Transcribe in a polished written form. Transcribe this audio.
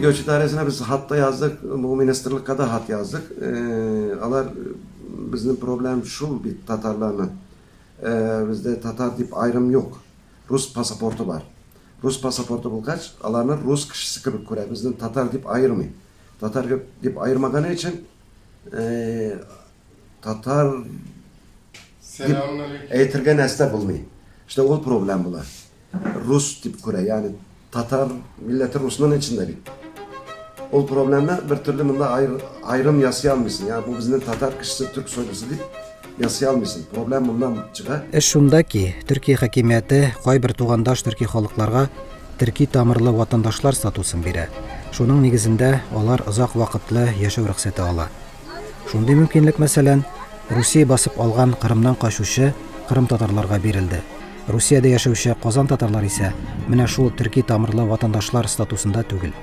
Göç idaresine biz hat da yazdık, bu ministerlikka da hat yazdık. Алар безнең проблем шул бит татарларның. Бездә татар дип аерым юк. Рус паспорты бар. Рус паспорты булгач, аларны рус кешесе кебек күрә. Безнең татар дип аермый. Татар дип аермаганы өчен татар дип әйтергә нәрсә булмый. Işte ул проблем була. Рус дип күрә, ягъни татар милләте русның эчендә бит. Ул проблемны бер төрле монда аерым ясый алмыйсың. Ягъни бу безнең татар кешесе, түрк сойлысы дип ясый алмыйсың. Проблем моннан чыга. Эш шунда ки, Төркия хакимияте кайбер тугандаш төрки халыкларга төрки тамырлы ватандашлар статусын бирә. Шуның нигезендә алар озак вакытлы яшәү рөхсәте ала. Шундый мөмкинлек, мәсәлән, Русия басып алган Кырымнан качучы кырым татарларга бирелде. Русиядә яшәүче Казан татарлар исә менә шул төрки тамырлы ватандашлар статусында түгел.